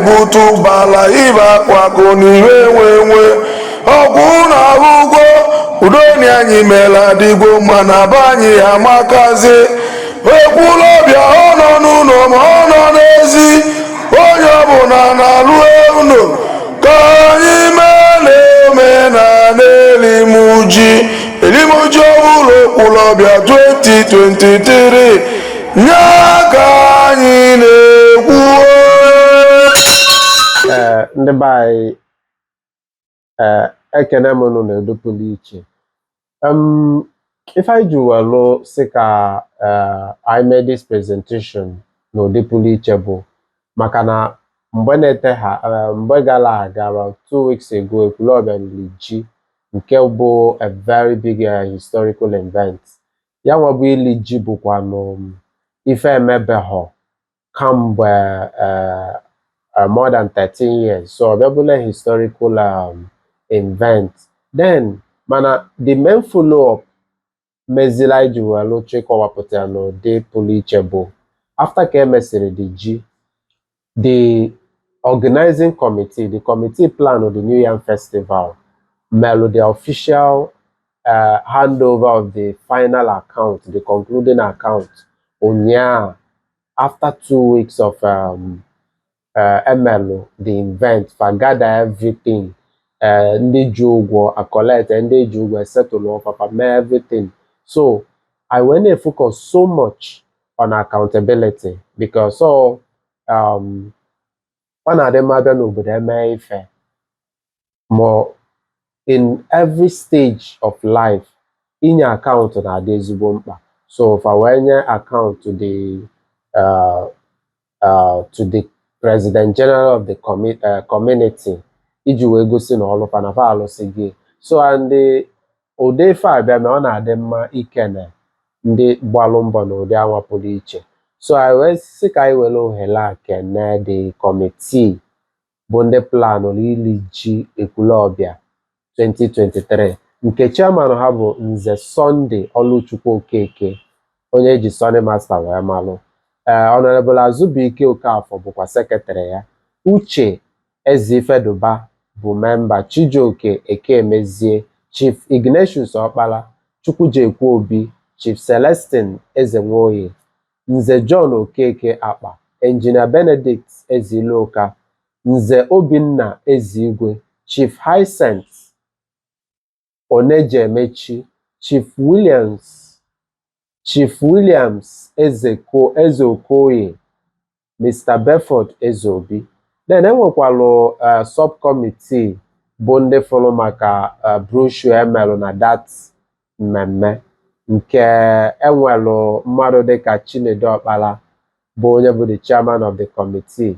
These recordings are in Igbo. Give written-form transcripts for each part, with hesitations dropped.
na-ebute ụgbala ibe akụ akụ na iwe enwe enwe ọgwụ na ugwo udoni anyị meela dịgbo mma na be anyị amakazi. Ekwulọbịa, ọ nọ n'ụlọ ma ọ nọ n'ezi, onye ọbụla na-alụ ụlọ ka anyị mee na omenala elimuji, elimuji ọbụla Ekwulọbịa 2023 nye ka anyị na-ekwu. Ee, ndị be anyị, ee, ekene m unu n'ụdị pụrụ iche. Ife anyị ji welụ sị ka anyị mee this presentation n'ụdị pụrụ iche bụ maka na mgbe na-ete ha mgbe gara aga, about 2 weeks ago, Ekwulọbịa riri ji, nke bụ a very big historical event. Ya nwa bụ ili ji bụkwanụ ife emebeghọ kamgbe more than 13 years, so ọ bịa bụla historical event then. Mana the main follow up meziri anyị ji wee chọ ịkọwapụta ya n'ụdị pụrụ iche bụ after ka e mesịrị the ji, the organizing committee, the committee plan of the New Yam Festival, melụ the official handover of the final account, the concluding account, ụnyaa, after 2 weeks of emelụ the event. Fa gather everything, ndị ji ụgwọ a-collect, ndị ji ụgwọ e-settle ọfa, fa mee everything. So I wee na-focus so much on accountability because so ọ na-adị mma abịa n'obodo eme ife ma in every stage of life, inye account na-adị ezigbo mkpa. So fa wee nye account to the president general of the community iji wee gosi na ọlụfa na fa alụsị gị. So and the ụdị ife a bịa ma ọ na-adị mma ikene ndị gbalụ mbọ na ụdị anwa pụrụ iche. So anyị wee sị ka anyị were ohere a kene the committee bụ ndị planụrụ ili ji Ekwulọbịa 2023, nke chairman ha bụ Nze Sunday Oluchukwu Okeke, onye eji Sunny Master wee malụ. Ee, Honorable Azubike Okafor bụkwa secretary ya, Uche Ezeifeduba bụ member, Chijioke Ekemezie, Chief Ignatius Ọkpala, Chukwujekwu Obi, Chief Celestine Ezenwoye, Nze John Okeke Akpa, Engineer Benedict Eziloka, Nze Obinna Ezigwe, Chief Hyacinth Onejemechi, Chief Williams Ezeokoye, Mr. Bedford Ezeobi. Then enwekwalụ subcommittee bụ ndị fụrụ maka brochure emelụ na that mmemme, nke enwelụ mmadụ dịka Chinedu Ọkpala bụ onye bụ the chairman of the committee,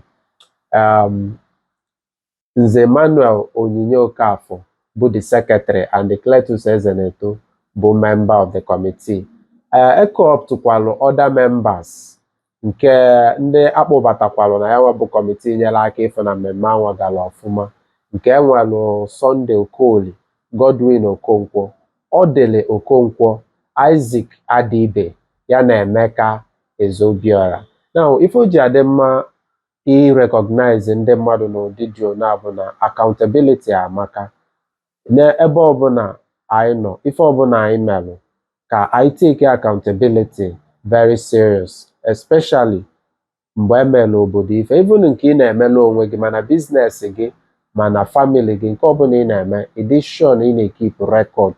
Nze Emmanuel Onyinye Okafor bụ the secretary, and the Cletus Ezeneto bụ member of the committee. E-co-optụkwalụ other members nke ndị akpọbatakwalụ na ya bụ committee nyere aka ịfụ na mmemme anwa gara ọfụma, nke enwelụ Sunday Okoli, Godwin Okonkwo, Odele Okonkwo, Isaac Adibe ya na Emeka Ezeobiora. Now, ife o ji adị mma i-recognize ndị mmadụ n'ụdị dị ona bụ na accountability amaka n'ebe ọbụla anyị nọ. Ife ọbụla anyị melụ, ka anyị take accountability very serious, especially mgbe emela obodo ife, even nke ị na-emela onwe gị, mana business gị, mana family gị, nke ọbụla ị na-eme, ịdị sure na ị na-e-keep record.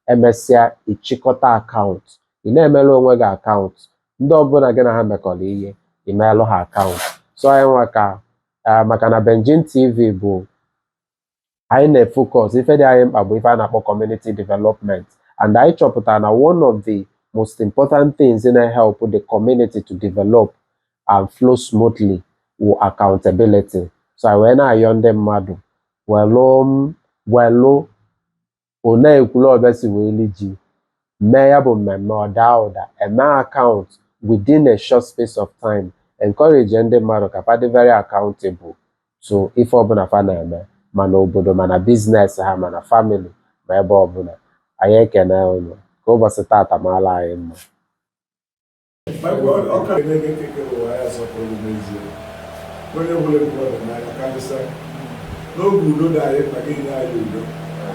Emesịa, ịchịkọta account, ị na-emela onwe gị account, ndị ọbụla gị na ha mekọrọ ihe, imeelụ ha account. So anyị nwa ka maka na Benjin TV bụ anyị na-e-focus, ife dị anyị mkpa bụ ife a na-akpọ community development, and anyị chọpụtara na one of the most important things na-help the community to develop and flow smoothly wụ accountability. So anyị wee na-ayọ ndị mmadụ welụ welụ one Ekwulọbịa si wee li ji mee ya bụ mmemme, ọ daa ụda, eme account within a short space of time. Encourage ndị mmadụ ka fa dị very accountable to ife ọbụla fa na-eme, mana obodo, mana business ha, mana family, ma ebe ọbụla. Anyị ekene unu. Ka ụbọchị tata maala anyị mma. Ọka ekeke ụwa ya sọpụrụ n'ezie. Onye bụla ekwuọdụ n'anya karịsịa n'oge udo dị anyị mkpa, gị nye anyị udo.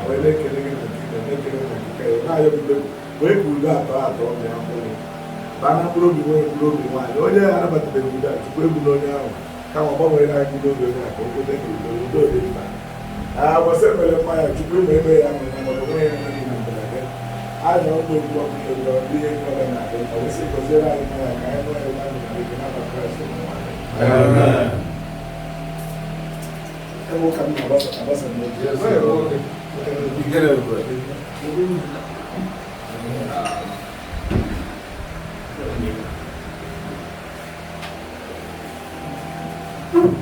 Wee na-ekele gị na nke ime, na-ekele na nke ya, na-ayọ bido wee ka udo atọ atọ mịa mkpụrụ baa na mkpụrụ obi nwere mkpụrụ obi nwaanyị. Onye ya anabatabeghị udo a, Chukwu egbu na onye ahụ, kama gbanwere anyị mkpụrụ obi onye a ka o kweta na udo, udo dị mkpa. Agbasa emere mmanya, Chukwu ime eme ya nwere na mmadụ onwe ya enweghị na mberede anyị na ụmụ egwu ọkụ egwu ndị ihe ọbịa na-adị mkpa. Wee sị gọziere anyị mmanya ka anyị nụọ ya na ndụ na ike n'afa Kraịst Onyenwe anyị. Ebe ụka m na-agbasa agbasa n'oge. Yes, sir. You get it, bro.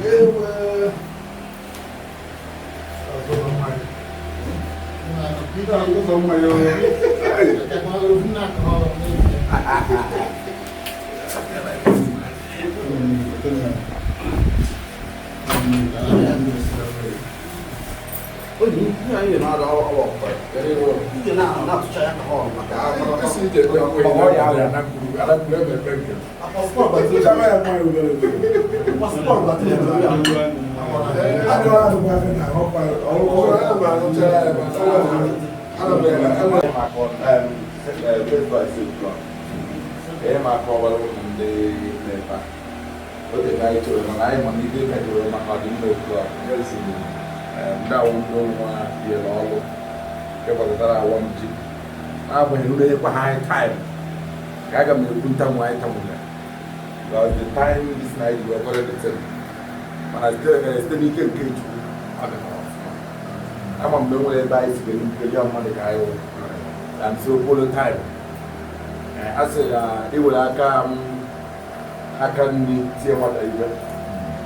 Ewe. Ọzọ mmanya. Ụzọ mmanya o. Isi ije ekwe ekwe ya anakwuru ebe ebe nke. Chama ya mmanya obere obere. Adịghị adịkwa afọ na ọkwa ọrụ ọrụ anụchara ya ma ana m eme. Maka ọgbara ụmụ ndị na-ebe a oge ka anyị chọrọ, mana anyị ma na ibe ka chọrọ maka ọdịmma ekwu a ndị awụ ndị nwa yere ọrụ nke gbasatara awọm ji, n'agbanyeghị ụlọ enyekwa ha anyị time ka aga m ekwu ntamu anyị tamụga because the time this night we were the thing, mana site n'ike nke Chukwu ọ dịkwara ọfụma. Ama mgbe nwere ebe anyị sigara mperi mmadụ ka anyị wụ and so okporo time a sị na iwere aka m aka nri tie nwata ibe,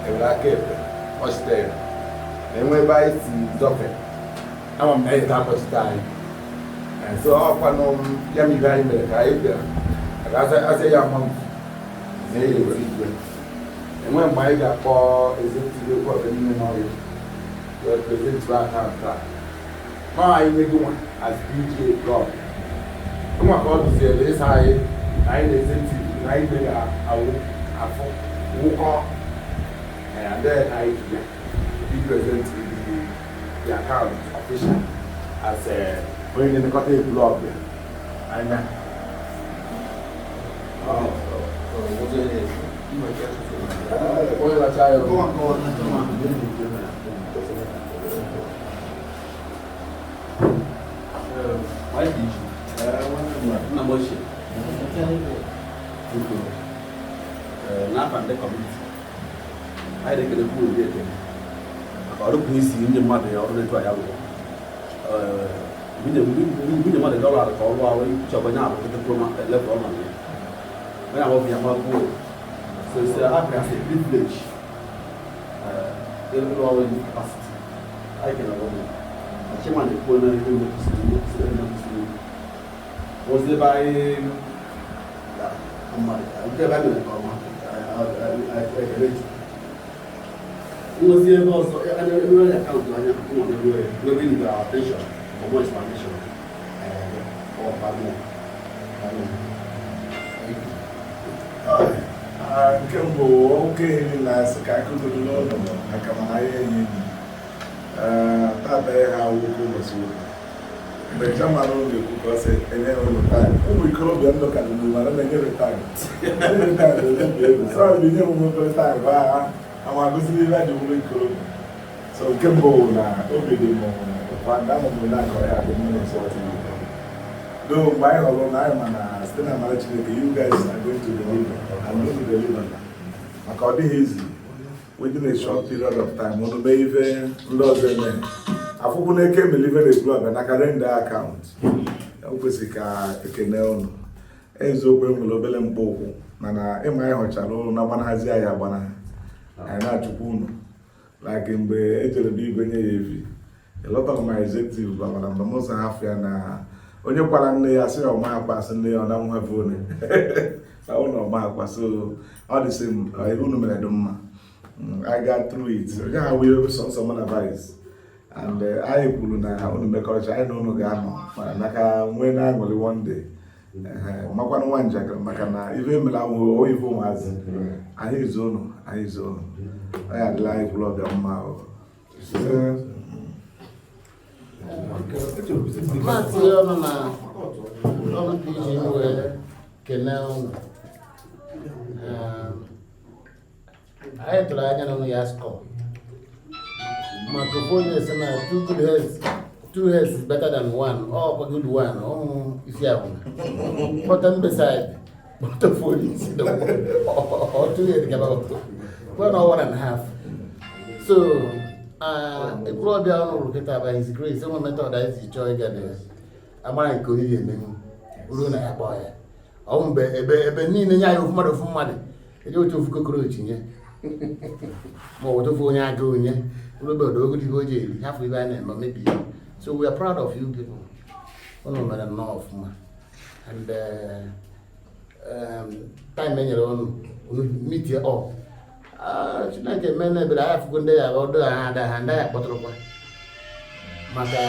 ewere aka ekpe kpọchite ya na enwe ebe anyị si zọfe. Ama m na anyị ga-akpọchite anyị. So ọkwanụ ya ma ibe anyị mere ka anyị bịara asị ya ama m na ya ewere igwe enwe mgbe anyị ga-akpọ executive ekwu ọbịa n'ime n'ọrịa wee present account a nọ anyị nye gị nwa as PG club nwa ka ọ dụziere ịsa anyị na anyị na executive na anyị ga-awụ afụ wụkọ and then anyị ji ya be present the account official as onye na-elekọta blọg ya anya. Onye lacha ya. Nna m ochie, biko, n'afa ndị committee anyị na-ekele kwuo obi ekele maka ọrụ bụ isi ndị mmadụ ya ọrụ etu a ya bụ nwunye mmadụ ga ọrụ arụ ka ọrụ arụ iche ọbanye abụ kịta level ọ nọ na ya onye agbọghọ ya ma kwuo. So it's a as a privilege ịrụ ọrụ in this capacity. Anyị kelere ụmụ na chairman ekwuo na ihe ndị kwesịrị ndị kwesịrị ndị kwesịrị ozi ebe anyị mmadụ nke ebe anyị mere nke ọma ekele Chukwu. Ngozi ebe ọzọ anya enwere account anya nwa na eruo ya ebe need our attention for more explanation or more. Thank you. Nke mbụ okenye niile asị ka akụgodo n'ụlọ maka mana anyị enyi enyi tata ya ha nwoke ụbọchị ụka mgbe chairman ụlọ na-ekwu ka ọ sị enye ya ụlọ time ụmụ ikorobịa ndụ ka dị mana na-enyere time enyere time na-emebi ego so ọ bụ inye m obere time ba ha ama agụziri ibe ji bụrụ ikorobịa. So nke mbụ bụ na obi dị m ụtọ ama m na akọ ya dị mma nsọ. Though mgbe anyị họrọ na anyị ma na site na amara Chineke you guys are going to deliver and going to deliver, maka ọ dịghị easy within a short period of time unu mee ife ndị ọzọ eme afụkwụ na eke emere ife na blọg n'aka renda account. O kwesịrị ka ekene unu. Eziokwu, enwere obere mkpa ụkwụ, mana ịma anyị hụchara ụlọ na agbanahazi anyị agbanaha anyị na-achụkwa unu like mgbe ejere m igwe nye ya efi. A lot of my executive gwara mgbe m sọ hafụ ya na onye kwara nne ya sị ya ọma akwa sị nne ya ọ na nwa one na ụlọ ọma akwa. So ọ dị sị m ihe unu mere dị mma. I got through it onye ha wee sọnsọ mụ na vice and anyị kwuru na unu mekọrịcha anyị na unu ga-anọ mana naka nwee na-aṅụrị one day. Makwanụ nwa njakịrị maka na ife emere ahụ ife ụmụazị anyị izu unu anyị izu unu. Ọ ya adịla anyị Ekwulọbịa mma o. Maazị ọnụ na ọnụ PG wee kelee ụnụ. Anyị tụrụ anya na ụnụ ya score. Maka ofu onye sị na two good heads, two heads is better than one. Ọ kwa good one, ọhụ isi ahụ. Kpọta mbeside, kpọta ofu onye isi na ọ two heads gaba one or one and a half. So, Ekwulọbịa ọnụ rụrụ kịta by his grace, enwe method anyị si chọọ ịga na amara nke onye ga-emenwu ruo na ya kpọọ ya. Ọ mgbe ebe niile nye anyị ofu mmadụ ofu mmadụ eje otu ofu kokorochi nye ma ọ bụ ofu onye agụụ nye ruo ogo ibe o ji eri hafụ ibe a na-eme mebie. So we are proud of you people. Unu mere nnọọ ọfụma and time e nyere unu unu meet up. Ah, Chineke mee na ebere anyị afụgo ndị ya ọdụ ha ada ha ndị ya kpọtụrụkwa maka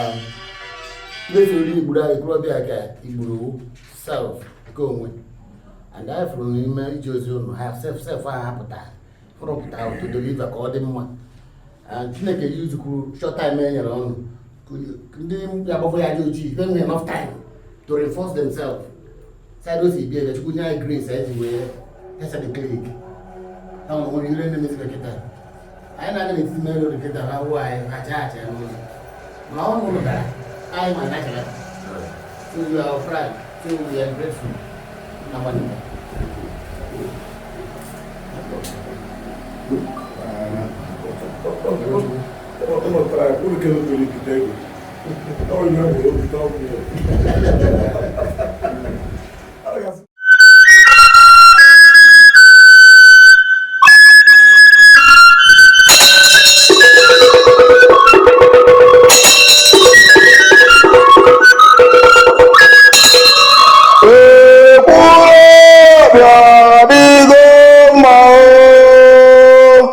mefere igburu anyị Ekwulọbịa ka igburu self nke onwe and anyị fụrụ n'ime ije ozi unu ha self self ahụ apụta fụrụ pụta to deliver ka ọ dị mma. And Chineke yuzukwuru short time e nyere ọnụ ndị ga-agbafọ ya aja ojii ife nwere enough time to reinforce themselves side o si bịa ebe Chukwu nye anyị grace anyị ji wee tesa the clinic ha nwere ire ndị mezibe kịta anyị na-aga n'etiti main road kịta ha wụ anyị ha chaa acha n'ụzọ mana ọ ụlọ dara anyị ma nachara. So you are our pride, so we are grateful na nwanne. Ụlọ kere obere ikite ego. Ọ onye ọ bụ obi ọ bụ ya.